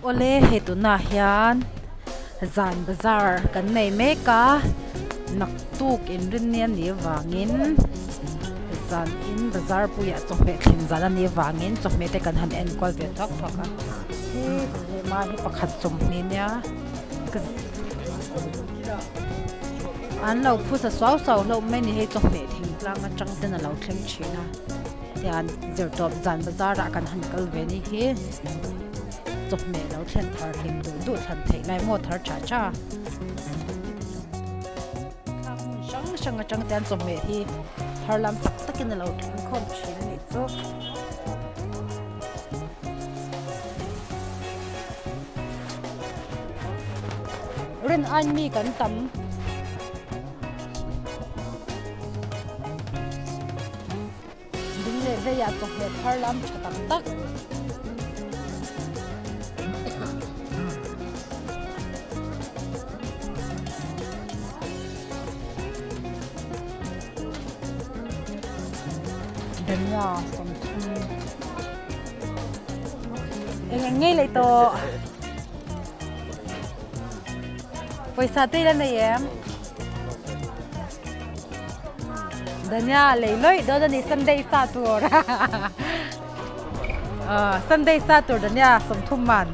Awle hei tunah hian zan bazar kan nei mek a naktuk inrinni a nih avangin zan in bazar puiah chawhmeh thlen zan a nih avangin chawhmeh te kan han enkual ve thuak thuak a he hma hi pakhat sawmhnih nia an lo phusa suau suau hlauh mai a ni hei chawhmeh thingtlang atang ten a lo thleng thin a tian zirtawp zan bazar ah kan han kal ve ni hi chawhmeh lo thlen thar hlim duh duh thlan theih lai maw thar tha tha thlak hmun hrang hrang atang te hian chawhmeh hi thar lam tak tak in a lo thleng khawm thin a nih chu. Rin aiin mi kan tam. Ding leh veiah chawhmeh thar lam tha tak tak. Dania 30. Eng eng ngei leh tawh. Pawisa te ila nei em? Dania lei lawih dawn a ni Sunday sa tur. Sunday sa tur Dania 30 man.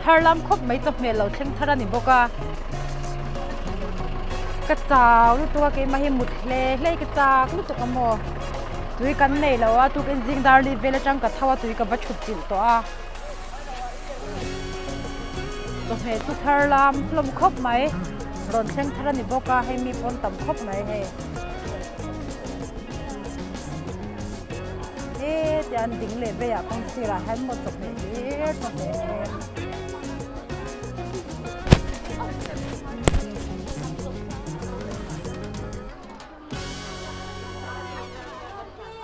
Thar lam khawp mai chawhmeh lo thleng thar a ni bawk a. Ka chau lutuk a keimah hi mut hle hle ka chak lutuk a maw. Tui kan nei lo a tukin zing dar li vel atang ka tho a tui ka va chhut chilh tawh a. Chawhmeh chu thar lam hlawm khawp mai rawn thleng thar a ni bawk a hei mi pawn tam khawp mai hei. He tian ding leh veiah kawng sirah hian maw chawhmeh hlir chawhmeh hlir.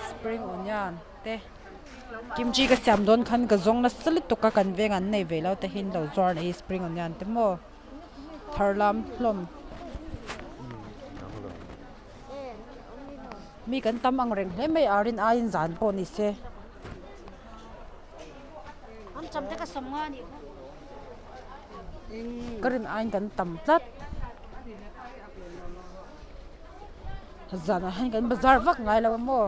Spring onion te kimchi ka siam dawn khan ka zawng nasa lutuk a kan veng an nei ve lo te hi an lo zuar leh hi spring onion te maw thar lam hlawm mi kan tam ang reng hle mai a rin aiin zan pawh ni se. Ka rin aiin kan tam tlat. Zanah hian kan bazar vak ngai lo a maw.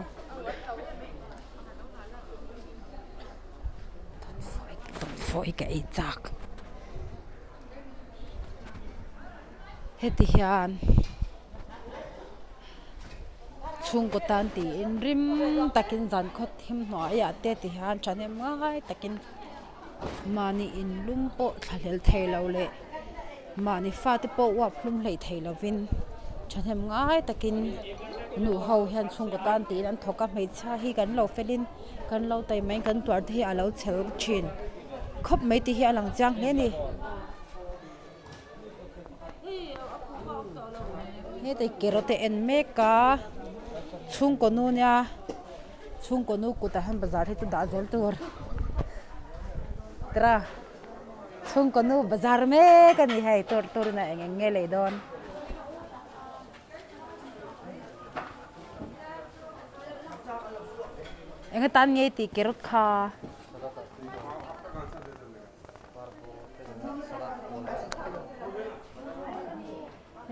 Dawnfawh hi ka ei chak. Heti hian chhungkaw tan tiin rim takin zan khaw thim hnuaiah te ti hian thahnem ngai takin mahni in lum pawh thlahlel thei lo leh mahni fate pawh uap hlum hleih thei lovin thahnem ngai takin nu ho hian chhungkaw tan tiin an thawk a hmeichhia hi kan lo felin kan lo taih mai kan tuar te hi a lo chhel thin khawp mai tih hi a lang chiang hle a ni. Heta carrot a en mek a chhungkaw nu nia chhungkaw nu kutah hian bazar hi chu dah zel tur tira chhungkaw nu bazar mek a ni hei tur tur in a eng eng nge lei dawn. Eng atan nge tih carrot kha.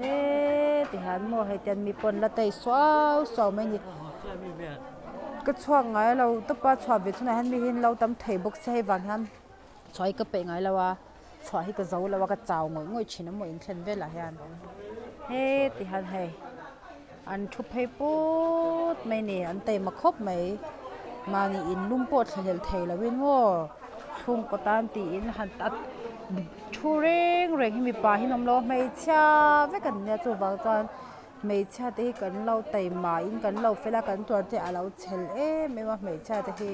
He ti hian maw hei tian mi pawn la tei suau suau mai a ni ka chhuak ngai lo tawp a chhuah ve chhunah hian mi hi an lo tam thei bawk sia hei vang hian chhuah hi ka peih ngai lo a chhuah hi ka zo lo a ka chau ngawih ngawih thin a maw in thlen velah hian he ti hian hei an thu phei put mai a ni an taima khawp mai mahni in lum pawh thlahlel thei lo in maw chhungkaw tan tiin han tat thu reng reng hi mipa hi an awm lo a hmeichhia vek an nia chuvang chuan hmeichhia te hi kan lo taima in kan lo fel a kan tuar te a lo chhel em em a hmeichhia te hi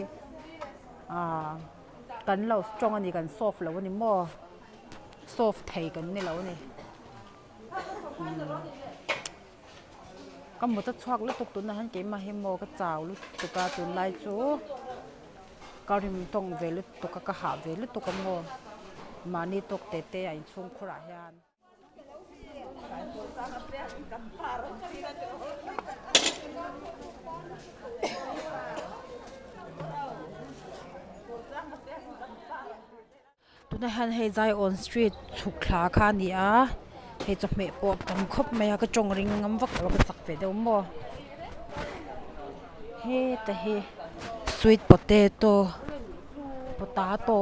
ah kan lo strong a ni kan soft lo a ni maw soft thei kan ni lo a ni. Ka mut a chhuak lutuk tunah hian keimah hi maw ka chau lutuk a tunlai chu ka rim tawng ve lutuk a ka hah ve lutuk a maw mahni tawk te te a inchhung khurah hian. Tunah hian hei Zion street chhuk thla kha a ni a hei chawhmeh pawh a tam khawp mai a ka tawng ring ngam vak lo a ka chak ve deuh maw heta hi sweet potato potato.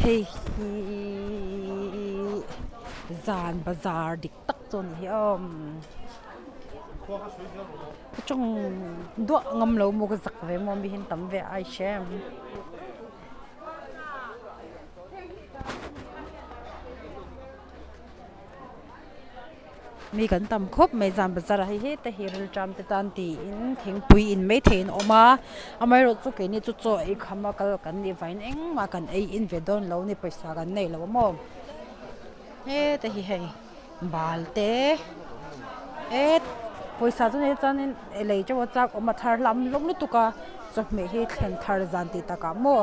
Hei hi zan bazar dik tak chu a ni hi aw ka tawng duah ngam lo maw ka zak ve maw mi hian tam ve ai hre em. Mi kan tam khawp mai zan bazar ah hei heta hi rilṭam te tan tiin thingpui in maithei an awm a amaherawhchu keini chu chaw ei kham a kal kan nih vangin engmah kan ei in ve dawn lo a ni pawisa kan nei lo a maw heta hi hei bal te eh pawisa chu nei chuanin lei teuh a chak awm a thar hlam hlawm lutuk a chawhmeh hi thlen thar zan tih takah maw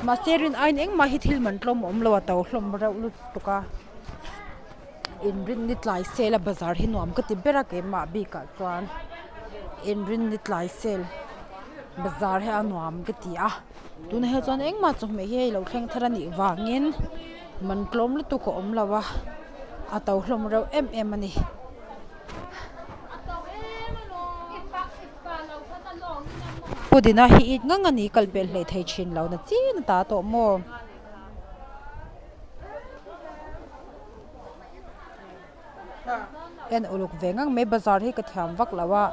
mahse rin aiin engmah hi thil man tlawm a awm lo a to hlawm reuh lutuk a. Inrinni tlai sel a bazar hi nuam ka ti ber a keimah bikah chuan inrinni tlai sel bazar hi a nuam ka ti a tunah hian chuan engmah chawhmeh hi hei lo thleng thar a nih vangin man tlawm lutuk a awm lo a a to hlawm reuh em em a ni. Pudina hi it ngang a ni kal pelh hlei thei thin lo na chin a ta tawh maw. En uluk ve ngang mai bazar hi ka thiam vak lo a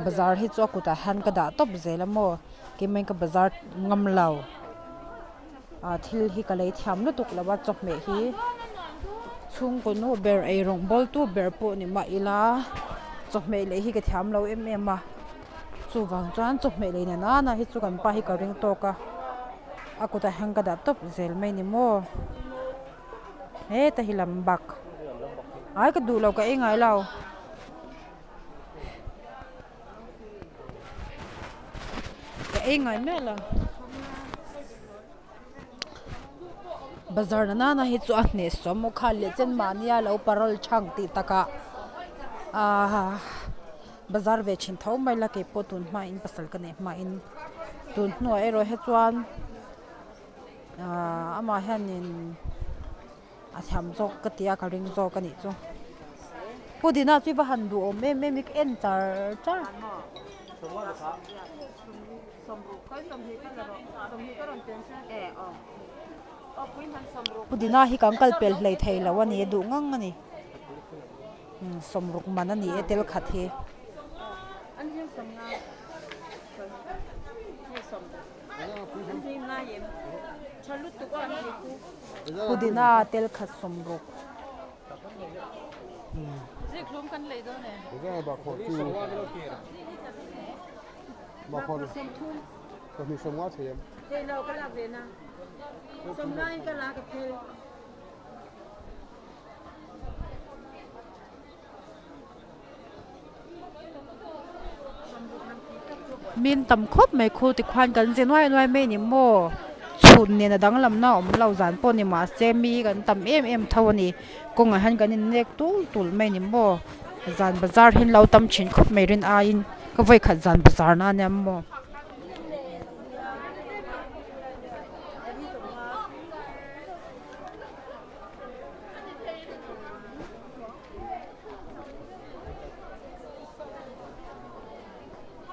bazar hi chu a kutah hian ka dah tawp zel a maw keimah in ka bazar ngam lo ah thil hi ka lei thiam lutuk lo a chawhmeh hi chhungkaw nu ber ei rawng bawl tu ber pawh ni mah ila chawhmeh lei hi ka thiam lo em em a chuvang chuan chawhmeh lei na nana hi chu kan pa hi ka ring tawk a. A kutah hian ka dah tawp zel mai ni maw heta hi lam bak ai ka duh lo ka ei ngai lo ka ei ngai miah lo bazar na nana hi chu a hnehsawm maw kha leh chen mahnia lo parol chhang tih takah ahh. Bazar ve thin tho mai la keipawh tun hmain pasal ka neih hmain tun hnuah erawh hi chuan ahh amah hianin a thiam zawk ka ti a ka ring zawk a nih chu. Pu Dina chu i va han duh awm em em i ka en char char. Pu Dina hi kan kal pel hlei thei lo a ni a duh ngang a ni. Sawmruk man a ni e tel khat hi. Pudina tel khat sawmruk. Min tam khawp mai khu tikhuan kan ze nuai nuai mai a ni maw chhun nen a danglam na a awm lo zan pawh ni mahse mi kan tam em em tho a ni kawngah hian kan innek tul tul mai a ni maw zan bazar hi an lo tam thin khawp mai rin aiin ka vawikhat zan bazar na a nia maw.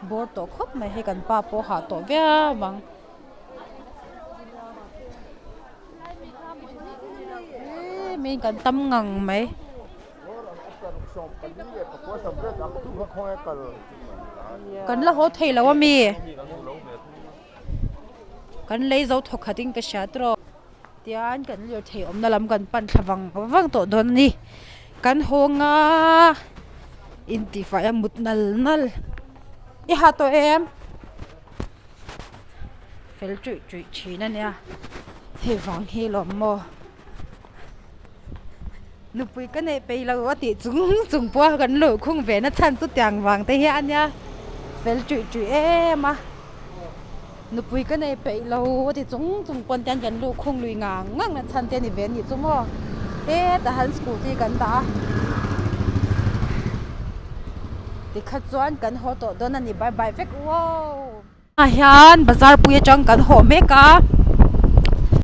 Bawr tawh khawp mai hei kan pa pawh hah tawh viau ang mi kan tam ngang mai. Kan la haw thei lo a mi kan lei zo thawk khat in ka hria tawh. Tian kan lirthei awmna lam kan pan thla vang vang tawh dawn a ni. Kan hawng a intihfai a mut nal nal i ha tawh em? Fel chuih chuih thin a nia hei vang hi lawm maw nupui ka neih peih lo a tih chung chung pawh a kan luhkhung ve na chhan chu tiang vang te hi a nia fel chuih chuih em a. Nupui ka nei peih lo a ti chung chung pawn te hian kan luhkhung lui ngang ngang na chhan te a ni ve a nih chu maw. Hetah hian scooty kan dah a tikha chuan kan haw tawh dawn a ni bye bye vek uaw. Ah hian bazar pui atang kan haw mek a.